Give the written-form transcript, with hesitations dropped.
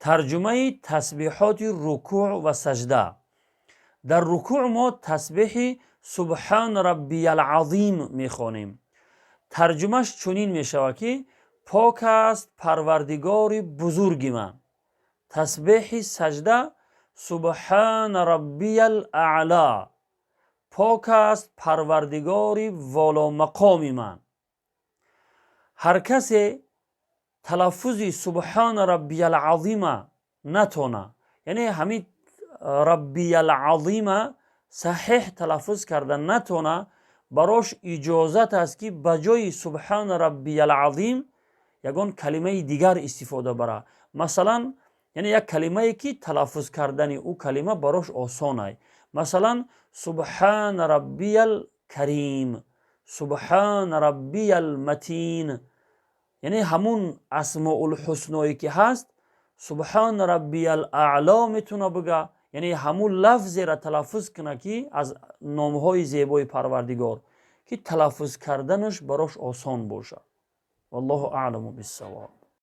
Тарҷумаи тасбиҳоти рукӯъ ва саҷда. Дар рукӯъ мо тасбеҳи «Субҳана раббиял азим» мехонем. Тарҷумаш чунин мешавад, ки пок аст Парвардигори бузурги ман. Тасбеҳи саҷда: «Субҳана раббиял аъло», пок аст Парвардигори воломақоми ман. Ҳар касе талаффузи «Субҳана раббиял азима» натона, яъне ҳамин «раббиял азима» саҳеҳ талаффуз карда натона, барош иҷозат аст, ки ба ҷои «Субҳана раббиял азим» ягон калимаи дигар истифода бара. Масалан, яъне як калимае, ки талаффуз кардани ӯ калима барош осонай. Масалан, «Субҳана раббиял карим», «Субҳана раббиял матин», яъне ҳамун асмоулҳусное ки ҳаст. «Субҳана раббиял аъло» метавона бига, яъне ҳамун лафзеро талаффуз куна, ки аз номҳои зебои Парвардигор, ки талаффуз карданаш барош осон бошад. Валлоҳу аъламу биссавоб.